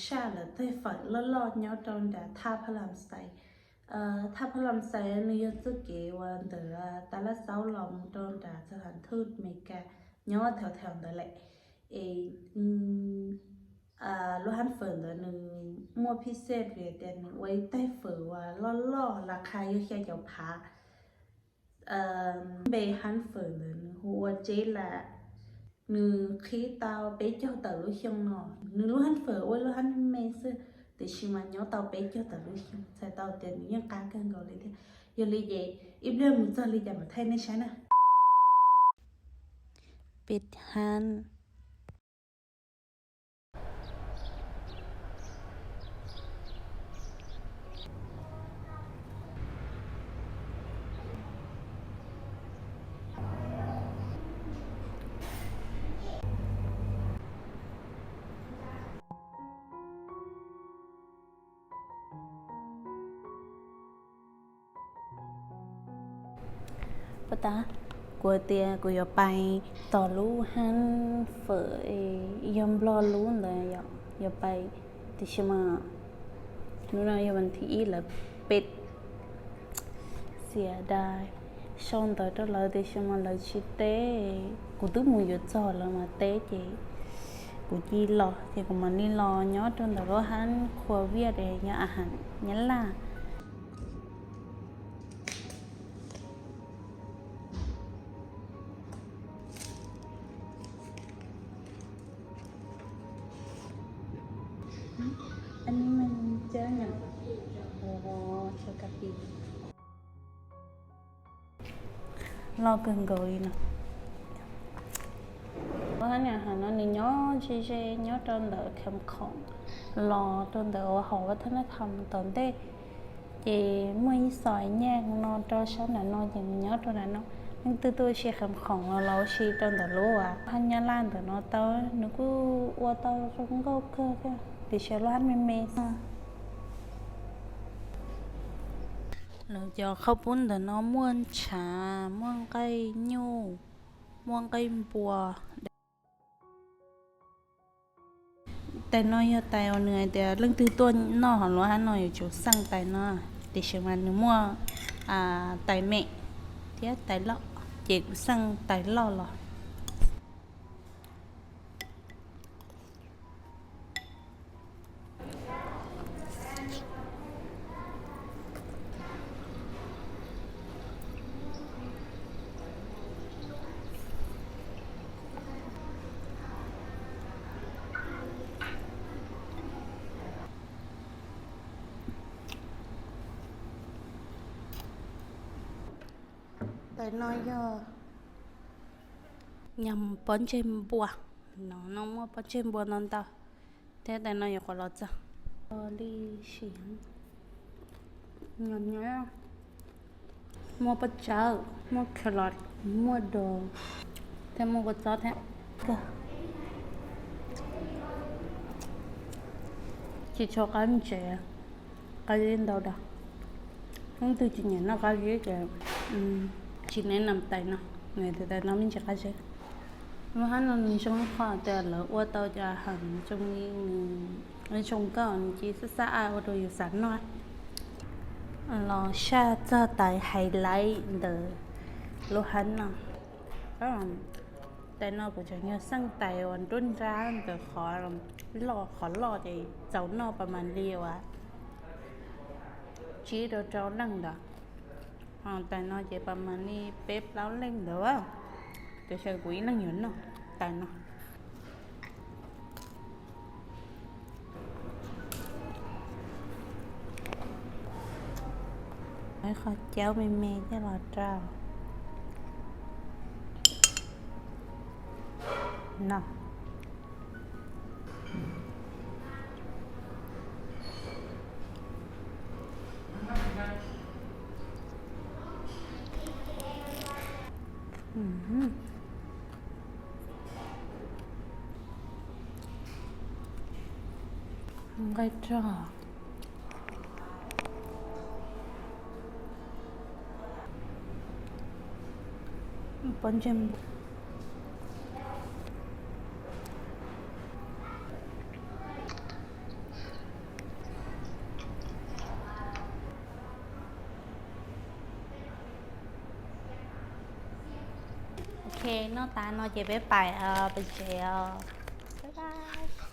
saj lawv tej fawm loj loj nyob rau nram thaj Phab Lam Xais. Thaj Phab Lam Xais nws yog txoj kev uas ntawm Taj Laj Xaub los mus rau nram thaj thab thwj Amelikas nyob thaum thaum ntawd lawm. Es lub hab fawm ntawd nws muaj phij xej vim tias nws ua ib tais fawm uas loj loj, las qha yog xya caum phav. Npe hab fawm ntawd nws hu ua Tseb Lam. Nws qhib tau peb caug tawm lub xyoo no. Nws lub hab fawm ua lub hab me me xwb, tiam sis mas nyob tau peb caug tawm lub xyoo, txhais tau tias nws yeej qab kawg nkaus li thiab. Yog li ces ib pliag mus txog li cas mam thaij nej saib na. Peb hab. Puas tas, kuv tias kuv yuav pais tom lub hab fawm, yog Nplog lub ntawd, yuav pais, tiam sis mas hnub no yog vas thib ib lawv pem, xiam dais, sau ntawv rau lawv tiam sis mas lawv tsis teb. Kuv twb mus yuav txog lawv mas teb ces kuv cia los, ces kuv mam li los nyob rau ntawm lub hab qhua viaj es nyob a has Nyab Laj. Aneb me cab nyam, ua cov kas tis loj kawg nkaus li no. Lub hab nyam has no nws nyob ze ze nyob rau ntawm Kham Khoom, los rau ntawm ua hauv vaj thab nab tham tom ntej. Ces muaj ib xos nyaj no rau sab nram no ces nws nyob rau nram no. Leej twg tuaj ua si Kham Khoom los los ua si rau ntawm lub hab Nyab Laj ntawm no tau, nws kuj ua tau zoo nkauj kawg thiab, tiam sis lub hab me me xwb. Lawv cov qhaub poob ntawm no muaj ntshav, muaj nqaij nyuj, muaj nqaij npua. Tais no yog tais uas nws hais tias leej twg tuaj noj hauv lub hab no yuav tsum xeej tais no, tiam sis mas nws muaj tais me thiab tais loj, ces kuv xeej tais loj los. Tais no yog nyam pob ntseg npua, no no muaj pob ntseg npua ntau ntau, thiab tais no yuav qhuav los txog. Li si, muaj pob tsawb, muaj carrot, muaj do, thiab muaj kua txob thiab. Tsis tshua qab ntsev, qab zib ntau dag. Leej twg tsis nyiam noj qab zib ces tsis neb nam tais no, tais no me ntsis qab zib. Lub hab no nws zoo qhov tias lawv ua tau cov heem zoo li nws zoo nkauj, nws ci xab xab a ua rau yus xav noj. Los saj txog tais hais laiv ntawm lub hab no. Tais no kuv tseem yog xeej tais uas nruab nrab ntawm qhov loj, qhov loj ces txaus noj pas mas li uas tsib rau rau leej ntawd. Tais no ces pas mas li peb plaub leej ntawd, ces xyov kuv ib leeg yuav noj tais no. Qhov caub me me coj los rau no. Nqaij rog, pob ntseg, Ok, noj tas no ces peb pais pem tsev os. Bye bye.